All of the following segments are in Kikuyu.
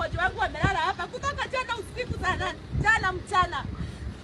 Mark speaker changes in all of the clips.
Speaker 1: Mgonjwa wangu amelala hapa kutoka jana usiku sana, jana mchana.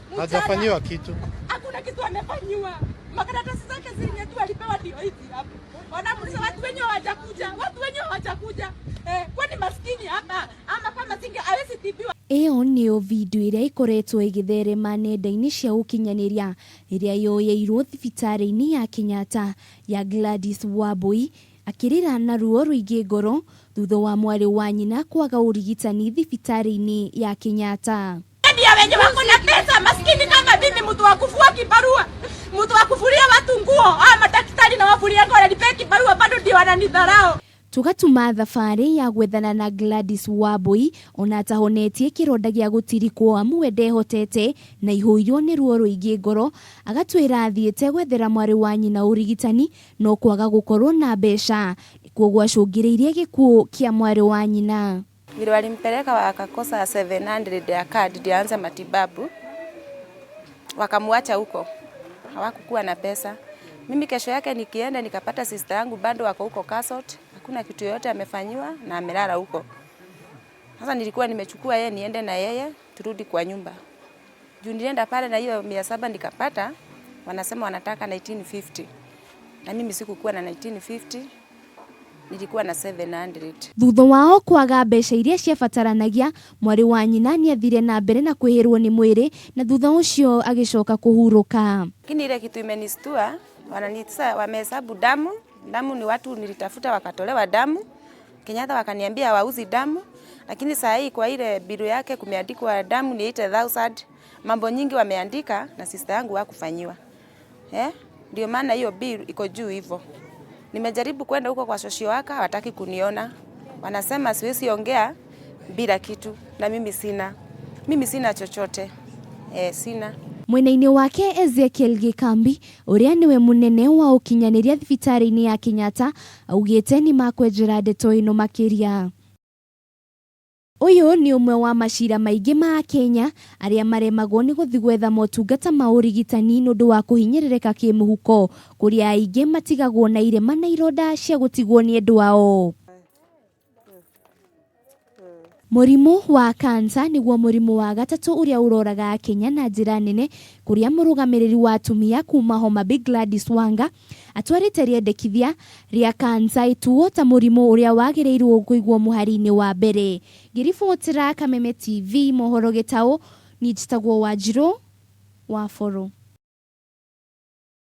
Speaker 1: Mchana.
Speaker 2: Hajafanyiwa kitu.
Speaker 1: Hakuna kitu amefanyiwa. Makaratasi zake zenye tu alipewa ndio hizi hapa. Wanamuuliza watu wenyewe hawajakuja, watu wenyewe hawajakuja. Eh, kwani maskini hapa ama kama singe hawezi tibiwa.
Speaker 3: Ĩyo nĩyo video ĩrĩa ĩkoretwo ĩgĩtherema nenda-inĩ cia ũkinyanĩria ĩrĩa yoyeirwo thibitarĩ-inĩ ya Kenyatta ya Gladys Wambui akĩrĩra na ruo rũingĩ ngoro thutha wa mwarĩ wa nyina kwaga ũrigitani thibitarĩ-inĩ ya Kenyatta.
Speaker 1: Ya wenye wako na pesa, maskini kama mimi, mtu wa kufua kibarua, mtu wa kufulia watu nguo, ah, madaktari na wafulia nguo wananipea kibarua bado ndio wananidharau.
Speaker 3: Tugatuma thabarĩ ya gwethana na Gladys Wambui ona atahonetie kĩronda gĩa gũtirikwo amu we ndehotete na ihũirwo nĩ ruo rũingĩ ngoro agatwĩra athiĩte gwethera mwarĩ wa nyina ũrigitani no kwaga gũkorwo na mbeca nĩkuo gwacũngĩrĩirie gĩkuũ kĩa mwarĩ wa nyina.
Speaker 4: Vile walimpeleka wakakosa 700 ya kadi ndio aanze matibabu, wakamwacha huko, hawakukuwa na pesa. Mimi kesho yake nikienda nikapata sister yangu bado wako huko Kasot, hakuna kitu yoyote amefanyiwa na amelala huko. Sasa nilikuwa nimechukua yeye niende na yeye turudi kwa nyumba. Juu nilienda pale na hiyo 700 nikapata, wanasema wanataka 1950. Na mimi sikukuwa na 1950, nilikuwa na 700.
Speaker 3: Thutha wao kwaga mbeca iria ciabataranagia mwarĩ wa nyina nĩathire na mbere na kwĩhĩrwo nĩ mwĩrĩ na thutha ũcio agĩcoka kũhurũka.
Speaker 4: Lakini ile kitu imenistua, wananitsa wamehesabu damu. Damu ni watu nilitafuta wakatolewa damu. Kenyatta wakaniambia hawauzi damu, lakini saa hii kwa ile bilu yake kumeandikwa damu ni 8000. Mambo nyingi wameandika na sister yangu hakufanyiwa. Eh? Ndio maana hiyo bill iko juu hivyo. Nimejaribu kwenda huko kwa social worker, hawataki kuniona. Wanasema siwezi ongea bila kitu na mimi sina. Mimi sina chochote. Eh, sina.
Speaker 3: Mwena-inĩ wake Ezekiel Gĩkambi ũrĩa nĩwe mũnene wa ũkinyanĩria thibitarĩ-inĩ ya Kenyatta augĩte nĩ makwenjera ndeto ĩno makĩria. Ũyũ nĩ ũmwe wa macira maingĩ ma Akenya arĩa maremagwo nĩ gũthiĩ gwetha motungata ma ũrigitani nĩ ũndũ wa kũhinyĩrĩrĩka kĩmũhuko kũrĩa aingĩ matigagwo na irema na ironda cia gũtigwo nĩ endwa ao. Mũrimũ wa kansa nĩguo mũrimũ wa gatatũ ũrĩa ũroraga Akenya na njĩra nene kũrĩa mũrũgamĩrĩri wa atumia kuma Homa Bay Gladys Wanga atwarĩte rĩendekithia rĩa kansa ĩtuo ta mũrimũ ũrĩa wagĩrĩirwo kũigwo mũhari-inĩ wa mbere. Ngĩribotera Kameme TV mohoro gĩtaũ, niĩ njĩtagwo Wanjirũ wa Boro.